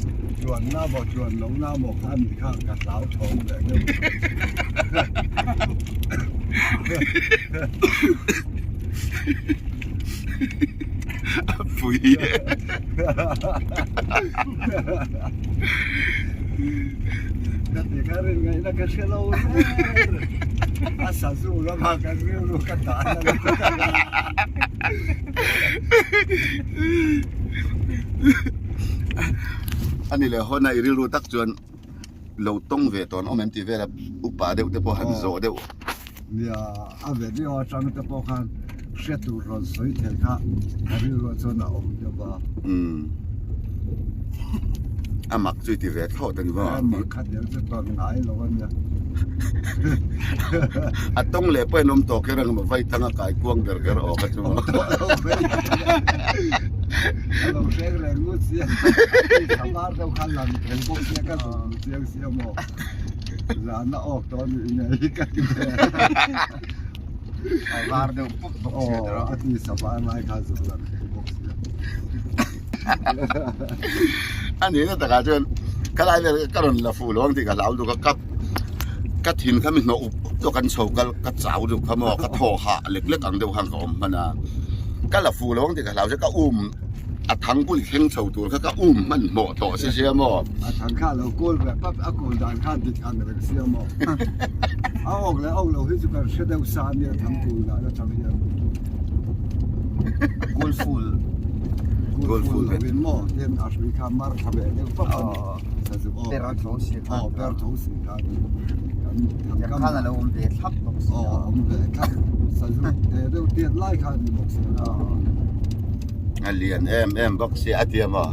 tluan na maw tluan lo na maw kha a ni kha ka hlau thawm leh deuh. A pui e. Ka ti kha rin ngaihna ka hre lo a sazu lama kan rilru ka dah na lo. Ani leh hawn a i rilru tak chuan lo tawng ve tawn awm em tih vel a upa deuh te pawh han zawh deuh. Nia a video atang te pawh khan hre tur rawn sawi thei kha ka rilru chuan a awm deuh a. Umm a mak chu i ti ve thlawt a ni maw? A mak kha tel chu tawn ngai lo a nia. A tawng leh pawh in awm tawh kher ang emaw vai thang a kai kuang ber kher awk a chu maw? A lo hreng reng ngut sia thlabar deuh kha lang thei bawk sia ka zawng chiang sia maw? Zan a awk tawh a nih ngei ka ti ve. A var deuh puk bawk sia tawh. Aw a ti sapa a ngai kha zuk lang thei bawk sia. A nihna takah chuan ka lai vel ka rawn la fuh lo ang tih ka hlau duk a ka ka thin kha mi hnawh up up tawh kan chho kal ka chau deuh kha maw ka thaw hah lek lek ang deuh khan ka awm hman a ka la fuh lo ang tih ka hlau che ka um A thang bul thleng chho tur kha ka um hmanhmawh tawh si sia maw? A thang kha a lo kawl ve pap, a kawl dan kha dik ang reng sia maw? A awk leh awk lo hi chu kan hre deuh sa ania thang kawl dan atang hian. Kawl full. Kawl full lo in maw? Tin a hrui kha mar thla ve deuh pap a ni. Per tho si kha. Aw per tho si kha. Kan khan a lo awm ve thlap bawk si. Aw awm ve thlap. Sazu te deuh tiat lai kha a ni bawk si a. A lian em em bawk si a tia maw?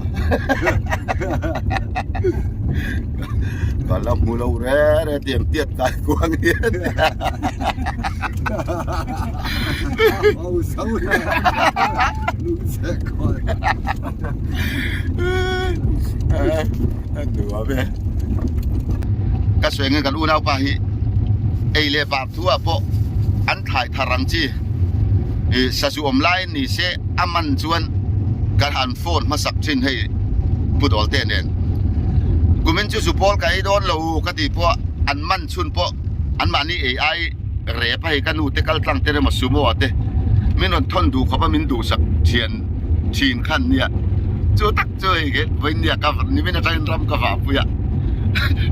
Ka la hmu lo re re tiang tiat kai kuang hian. Au sau la. Lung che khawi. Ka sawi nge kan unaupa hi ei leh bar thu ah pawh an thlai thar ang chi ih sazu awm lai ni se a man chuan ka han phone hmasak thin hei pu dawl te nen kumin chu zu pawl ka ei dawn lo ka tih pawh an man chhun pawh an mahni ei ai rep a hei ka nu te kal tlang te emaw sumo ah te min rawn thawn duh khawp a min duhsak thian thin khan nia chu tak chu hei ke vawiin nia ka nimin atangin ram ka vah pui a.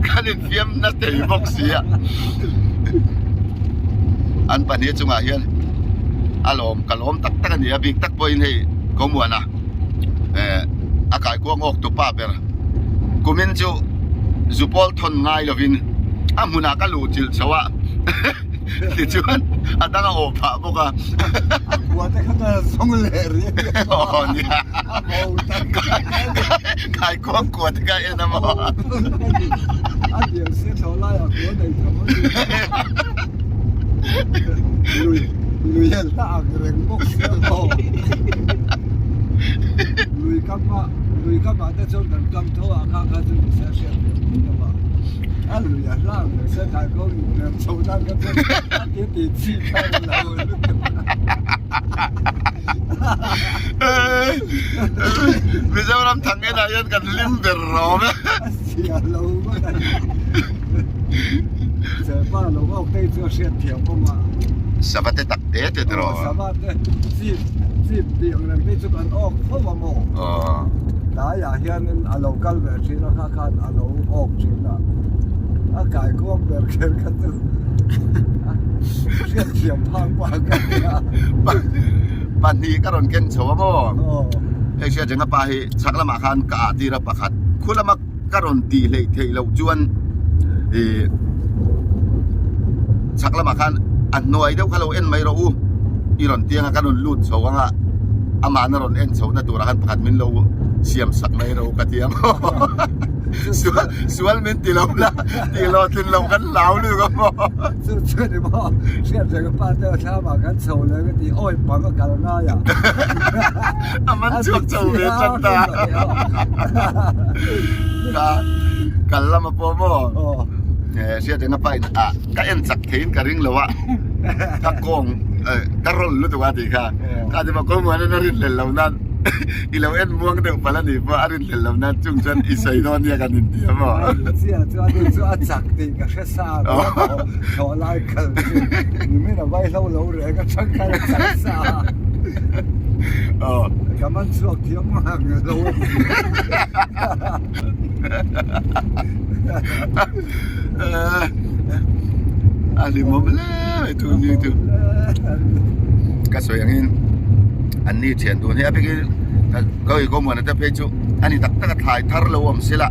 Kan infiam na thei bawk si a. An pahnih chungah hian a lawm ka lawm tak tak a ni a bik tak pawhin hei Komuana eh a kaikuang awk tu pa ber kumin chu zupawl thawn ngai lovin a hmunah ka luh chilh chho a tichuan a dang a awh phah bawk a. A kua te kha ka zawng leh rih aw nia a bo tak kaikuang kua te kha en a maw a lian sia thlawh lai a kua nei tham a ni lui lui hian hla ang reng bawk sia maw lui kam ah lui kam ah te chuan kan kam tho a kha kha chu ni se a hriat ve mai lo a a lui a hla ang reng sia kaikuang in hmel chho nan kha chuan a ti ti chi kha a ni lo lutuk. Mizoram thang enah hian kan hlim ber rawm e. A zia lo mai a ni. Chepa lo awk te chu a hriat thiam awm a. Sava te tak te te tiraw. Sava te chip chip tih ang reng te chu kan awk fo a maw. Tlaiah hianin a lo kal ve thin a kha khan a lo awk thin a. A kaikuang ber kher kha chu a hriat thiam phak phak a nia. Pahnih ka rawn ken chho a maw. Hei hriat renga pa hi chhak lamah khan ka ah tir a pakhat khu lama ka rawn tih hleih theih loh chuan ih chhak lamah khan a hnuai deuh kha lo en mai rawh u i rawn tiang a ka rawn lut chho ang a amahna rawn en chho na turah khan pakhat min lo siam sak mai rawh u ka ti ang sual sual min ti lo la tih loh tlin loh kan hlau lutuk a maw. Chu chu ni maw hriat reng a pa te thlamah kan chho leh ka ti awi pang a kal ngai a. A man chhuak chho ve tan ta. Ka kal lam a pawh maw hriat reng a pa in ah ka en chak theiin ka ring lo a ka kawng ka rawl lutuk a tih kha ka ti maw kawngmuan in a rin hlel lo nan i lo en muang deuh palh a nih pawh a rin hlel lo nan chung chuan i sawi dawn nia kan inti a maw. Chiah chuan chu chu a chak tih ka hre sa thlawh lai kal chu nimin a vaihlo lo reng atang khan a chak sa a ka man chhuak thiam ngang lo a ni. A hlimawm hle mai tu ni chu ka sawi angin an ni thian dun hi a bikin ka ui kawmuana te phei chu a ni tak tak a thlai thar lo awm sela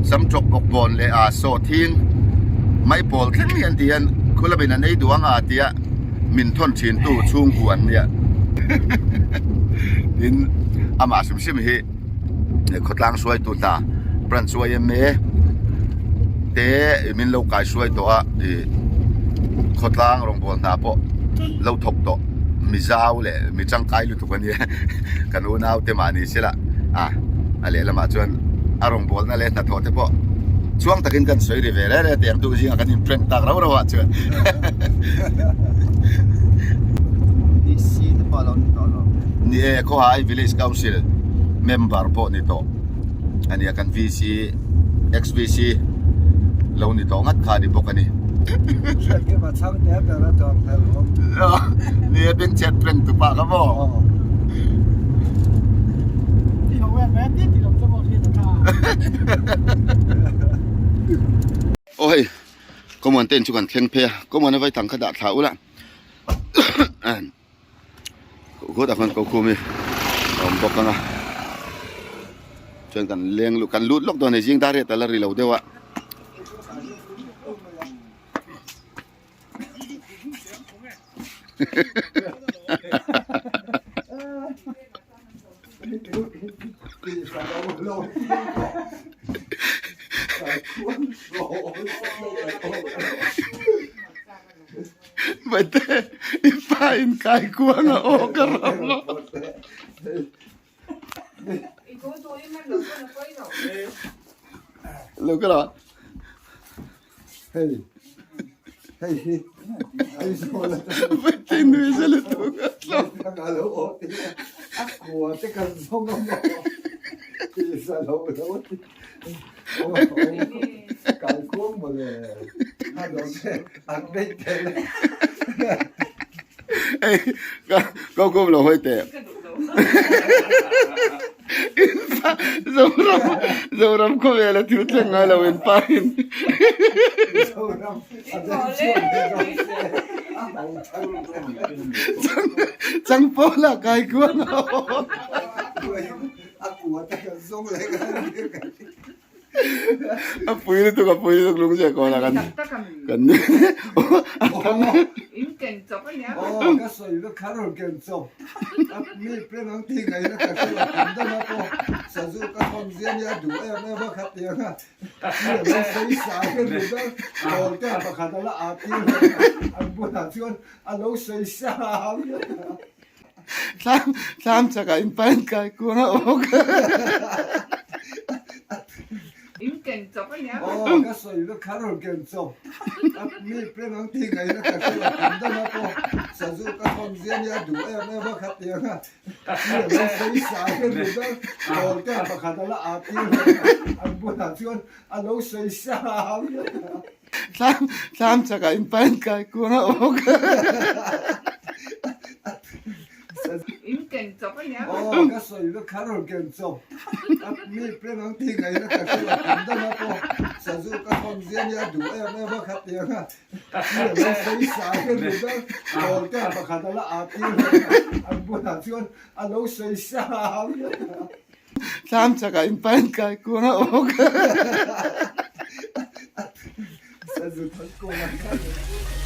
sam tawk bawk bawn leh a saw thing mai pawl thleng hi an ti hian khulabin an ei duh ang a tia min thawn thin tu chhungkua an nia tin amah hrim hrim hi khawtlang hruaitu hna branch yma te min lo kai hruai tawh a ih khawtlang rawngbawl hna pawh lo thawk tawh mizau leh mi tangkai lutuk a nia kan unau te mahni sela a a lehlamah chuan a rawngbawlna leh hnathawh te pawh chhuang takin kan sawi ri ve reng reng a tiang tu zingah kan in prank tak rauh rauh ah chuan Ni e Khawhai Village Council member pawh ni tawh a nia kan VC ex VC lo ni tawh ngat kha a ni bawk a ni. Ni e bengchhet prank tu pa kha maw. Aw hei common ten chu kan thleng phei a common a vai tang kha dah thla ula khutah khuan ko khum hi a awm bawk ang a chuan kan leng lut kan lut lawk dawn a ni zing dar riat a la ri lo deuh a. Mate, i pa in kai kuang a aw ka ram lo. Lo ka la. Hei, hei hi, Aizawl atang. Mate nui se lutuk a tlawm. Ka lo aw ti a kua te kan zawng a maw ti sa lo lo ti. Kai kuang mawle a lo che an nei tel. Hei, ka ka kum lo hawi teh. Zoram Zoram khawvela thil thleng ngai lo in pa in. Changpawl ah kai kuang a awm. A pui lutuk a pui lutuk lung zia kawl ah kan kan ni a thang. In ken chawp a nia. Aw ka sawi vek kha rawn ken chawp a mi peng ang tih ngaih na ka hre lo kum dang a pawh sazu ka thawn zia nia duh em em a kha tiang a mi a lo sawi sa ka duh ber kawl te pakhat a la ah tir an bulah chuan a lo sawi sa a. Thlam thlam chakah in pain kai kuang a awk. In ken chawp a nia. Aw ka sawi vek kha rawn ken chawp a mi peng ang tih ngaih na ka hre lo kum dang a pawh sazu ka thawn zia nia duh em em a kha tiang a mi a lo sawi sa ka duh ber kawl te pakhat a la ah tir an bulah chuan a lo sawi sa a. Thlam thlam chakah in pain kai kuang a awk. In ken chawp a nia. Aw ka sawi vek kha rawn ken chawp a mi peng ang tih ngaih na ka hre lo kum dang a pawh sazu ka thawn zia nia duh em em a kha tiang a mi a lo sawi sa ka duh ber kawl te pakhat a la ah tir an bulah chuan a lo sawi sa a. Thlam chakah in pain kai kuang a awk. Sazu thawn kuang a.